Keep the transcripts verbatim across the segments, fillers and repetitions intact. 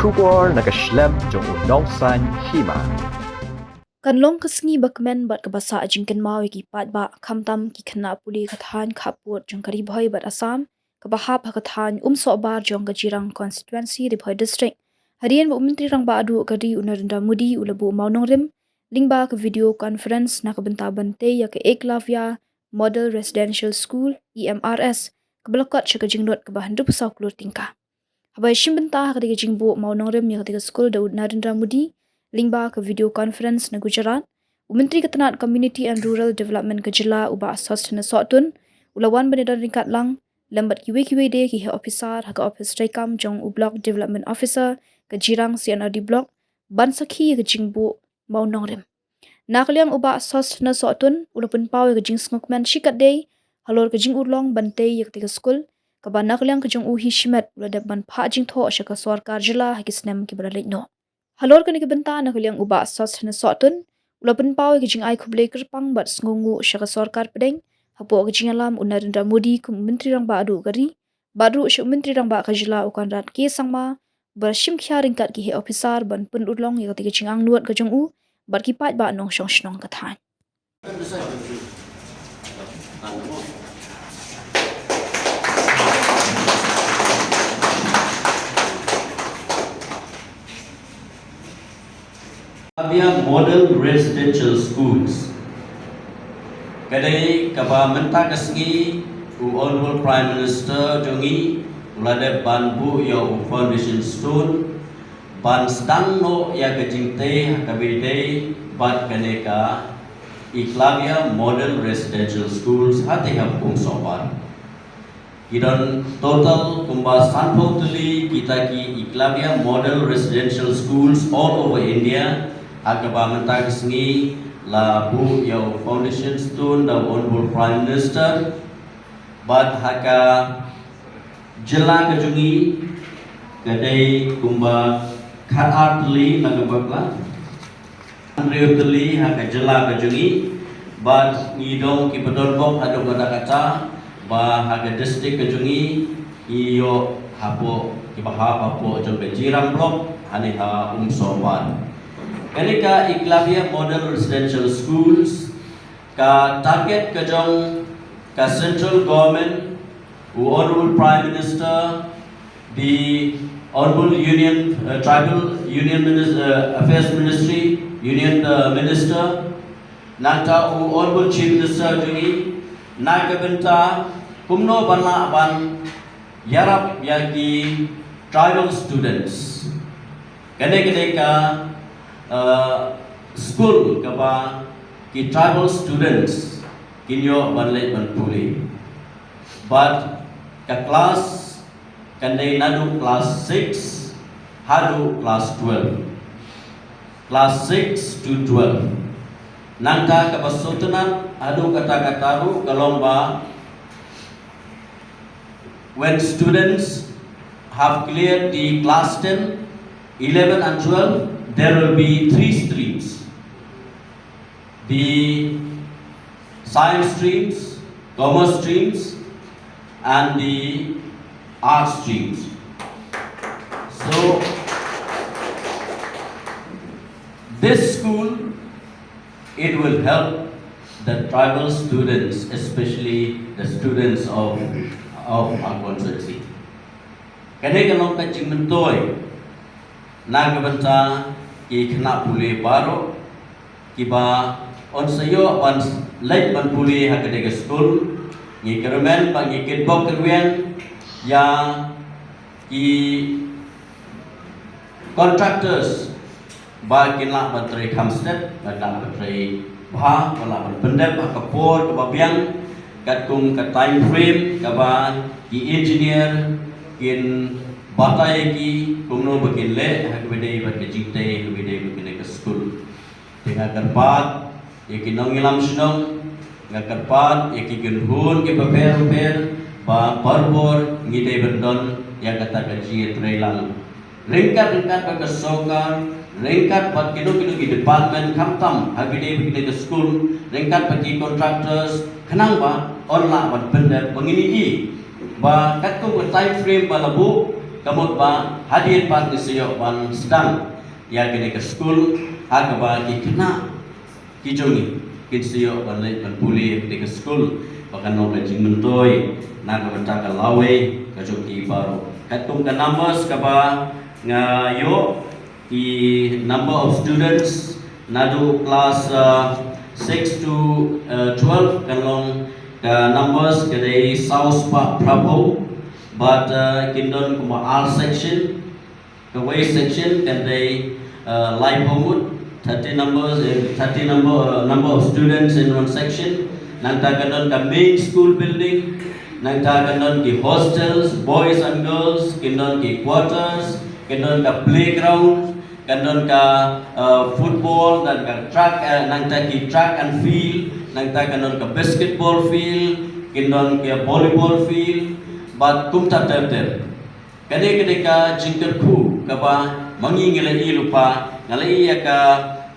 Khubor na ka shlem jong u Nongsaiñ Hima. Kan long ka sngi ba kmen bad kaba sah jingkynmaw ïa ki paidbah, khamtam ki khynnah pule ka thaiñ khappud jong ka Ri Bhoi bad Assam, kaba hap ha ka thaiñ Umsohbar jong ka Jirang Constituency, Ri Bhoi District, hadien ba u Myntri Rangbah Duh ka ri u Narendra Modi u la buh mawnongrim lyngba ka video conference na ka bynta ban tei ïa ka Eklavya Model Residential School, E M R S, kaba la kot sha ka jinglut kaba hynriewphew saw klur tyngka. Haba ïashim bynta ha katei ka jingbuh mawnongrim ïa katei ka skul da u Narendra Modi lyngba ka video conference na Gujarat, u Myntri ka tnat Community and Rural Development ka jylla, u Bah Sosthenes Sohtun, u la wan ban ïadon ryngkat lang lem bad kiwei kiwei de ki heh ophisar ha ka ophis treikam jong u Block Development Officer ka Jirang C and R D Block, ban sakhi ïa ka jingbuh mawnongrim. Na ka liang u Bah Sosthenes Sohtun u la pynpaw ïa ka jingsngewkmen shikatdei halor ka jingurlong ban tei ïa katei ka skul, kaba na ka liang ka jong u hi shimet u la dep ban phah jingthoh sha ka sorkar jylla ha ki snem kiba la leit noh. Halor kane ka bynta, na ka liang u Bah Sosthenes Sohtun u la pynpaw ïa ka jingai khublei kyrpang bad sngewnguh sha ka sorkar pdeng hapoh ka jingïalam u Narendra Modi kum u Myntri Rangbah Duh ka ri, bad ruh sha u Myntri Rangbah ka jylla u Conrad K Sangma, ba la shim khia ryngkat ki heh ophisar ban pynurlong ïa katei ka jingangnud ka jong u bad ki paidbah nongshong shnong ka thaiñ. Eklavya Model Residential Schools. Ka dei kaba mynta ka sngi u Honorable Prime Minister jong ngi u la dep ban buh ïa u foundation stone ban sdang noh ïa ka jingtei ha kaba ïadei bad kane ka Eklavya Model Residential Schools ha Tehap Umsohbar. Ki don total kumba sanphew tylli kita ki Eklavya Model Residential Schools all over India. Ha kaba mynta ka sngi la buh ïa u foundation stone da u Honorable Prime Minister. Bad ha ka jylla ka jong ngi ka dei kumba khatar tylli na ka bakla. Hynriew tylli ha ka jylla ka jong ngi, bad ngi dong kiba don bok haduh katta katta, ba ha ka district ka jong ngi, ngi ïoh hapoh kiba hap hapoh jong ka Jirang Block, hangne ha Umsohbar. Kane ka Eklavya Model Residential Schools, ka target ka jong ka central government, u Honorable Prime Minister, the Honorable Union, uh, Tribal Union Minis-, uh, Affairs Ministry, Union, uh, Minister, nangta u Honorable Chief Minister jong ngi, na ka bynta kumno ban lah ban ïarap ïa ki tribal students. Kane ka dei ka, uh, school kaba ki tribal students kin ïoh ban leit ban pule. Bad ka class kan dei naduh class six haduh class twelve. Class six to twelve. Nangta kaba sngewtynnat haduh katta katta ruh ka long ba when students have cleared the class ten, eleven and twelve, there will be three streams. The science streams, commerce streams, and the art streams. So, this school, it will help the tribal students, especially the students of, of our constituency. Kane ka long ka jingmyntoi na ka bynta ki khynnah pule baroh kiba yn sa ïoh ban leit ban pule ha katei ka skul. Ngi kyrmen bad ngi kitbok kitrwiang ïa ki contractors ba kin lah ban trei kham stet, ba lah ban trei bha, ba lah ban pyndep ha ka por kaba biang, katkum ka time frame kaba ki engineer kin batai ïa ki kumno ba kin leh ha kaba ïadei bad ka jingtei, ha kaba ïadei bad kane ka skul. Te nga kyrpad ïa ki nongïalam shnong, nga kyrpad ïa ki kynhun kiba pher bapher ba barabor ngi dei ban don ïa kata ka jingïatreilang ryngkat ryngkat bad ka sorkar, ryngkat bad kino kino ki department khamtam ha kaba ïadei bad kane ka skul, ryngkat bad ki contractors, khnang ba yn lah ban pyndep. Ba ngin ïohi ba katkum ka time frame ba la buh, Ka mut ba hadien pat ngi sa ïoh ban sdang ïa kane ka skul, ha kaba ki khynnah ki jong ngi kin sa ïoh ban leit ban pule ïa kane ka skul, ba kan long ka jingmyntoi na ka bynta ka lawei ka jong ki baroh. Katkum ka numbers kaba nga ïoh, ki number of students naduh class, uh, six to, uh, twelve, kan long ka numbers ka dei saw spah phra phew, but, uh, kin don kumba ar section. Kawei section kan dei, uh, lai phew ngut, thirty numbers, eh, thirty number, uh, number of students in one section. Nangta kan don ka main school building, nangta kan don ki hostels, boys and girls, kin don ki quarters, kin don ka playground, kan don ka, uh, football, don ka track, uh, nangta ki track and field, nangta kan don ka basketball field, kin don ka volleyball field, bad kumta ter ter. Kane ka dei ka jingkyrkhu kaba ma ngi ngi la ïohi lypa, nga la ïohi ïa ka,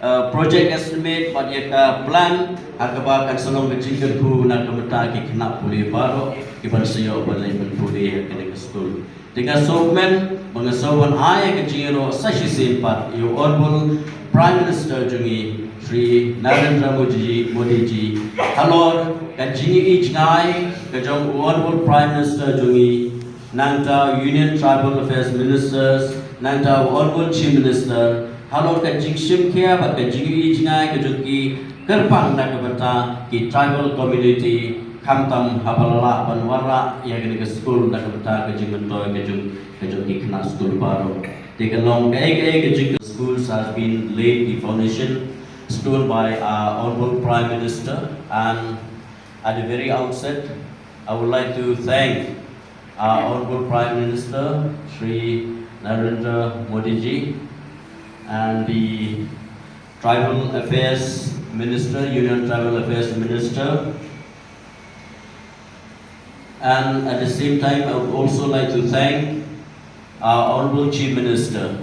uh, project estimate bad ïa ka plan, ha kaba kan sa long ka jingkyrkhu na ka bynta ki khynnah pule baroh kiban sa ïoh ban leit ban pule ha kane ka skul. Te nga sngewkmen ba nga sngewbha ban ai ka jingïaroh sa shisien pat ïa u Honorable Prime Minister jong ngi, Shri Narendra Modi, Modi ji, halor ka jingïohi jngai ka jong u Honorable Prime Minister jong ngi, nangta u Union Tribal Affairs Ministers, nangta u Honorable Chief Minister, halor ka jingshim khia bad ka jingïohi jngai ka jong ki kyrpang na ka bynta ki tribal community, khamtam haba la lah ban wanrah ïa kane ka skul na ka bynta ka jingmyntoi ka jong, ka jong ki khynnah skul baroh. Te ka long kaei kaei ka jing, the schools has been laid the foundation stone by our Honorable Prime Minister, and at the very outset, I would like to thank our Honorable Prime Minister, Shri Narendra Modi ji, and the Tribal Affairs Minister, Union Tribal Affairs Minister, and at the same time, I would also like to thank our Honorable Chief Minister.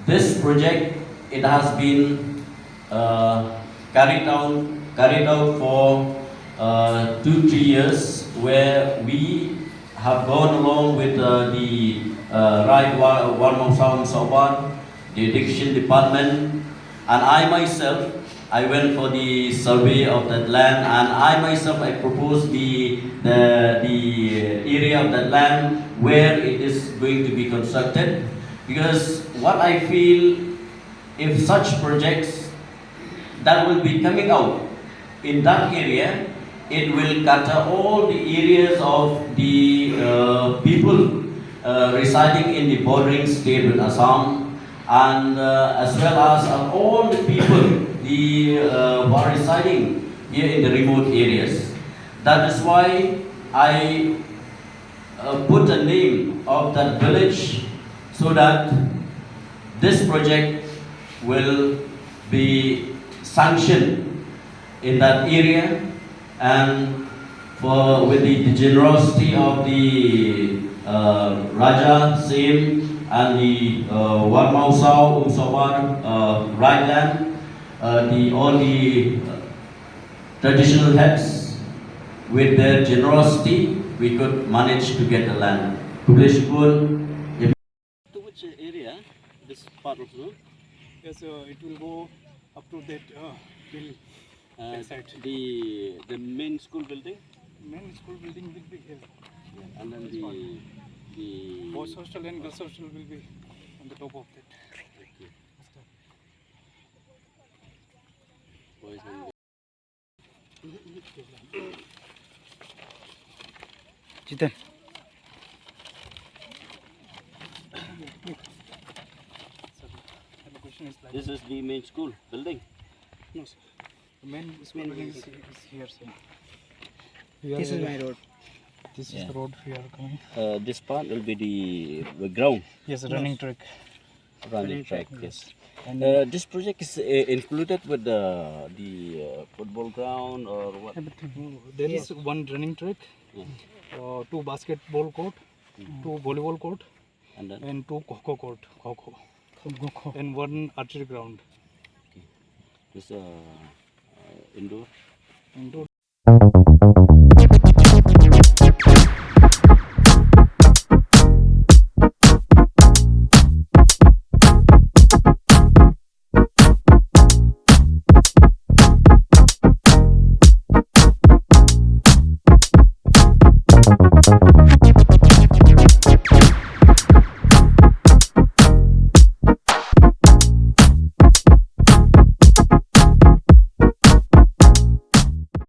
This project, it has been, uh, carried out, carried out for, uh, two, three years, where we have gone along with, uh, the, uh, Raid Wa-, Warmawsaw Umsawbar, the education department, and I myself, I went for the survey of that land, and I myself, I proposed the, the, the area of that land where it is going to be constructed, because what I feel, if such projects that will be coming out in that area, it will cater all the areas of the, uh, people, uh, residing in the bordering state with Assam, and, uh, as well as, uh, all the people the, uh, who are residing here in the remote areas. That is why I, uh, put the name of that village, so that this project will be sanctioned in that area, and for, with the, the generosity of the, uh, Raja Siem and the, uh, Warmawsaw Umsawbar, uh, Raid Land, uh, the, all the, uh, traditional heads, with their generosity, we could manage to get the land. Khublei shibun. To which area? This part also? Yes, uh, it will go up to that, uh, hill, uh, that side. The, the main school building? Main school building will be here. And then the, the boys hostel and girls hostel will be on the top of that. Okay. Boys and Jiten. This is the main school building? No, sir. The main school building is, is here, sir. This is my road. This is the road we are coming. Uh, this part will be the, the ground. Yes, running track. Running track, yes. And uh, this project is, uh, included with the, the, uh, football ground or what? Everything. There is one running track, uh, two basketball court, two volleyball court, and then? And two kho-kho court, kho-kho. Kho-kho. And one archery ground. Okay. This, uh, uh, indoor? Indoor.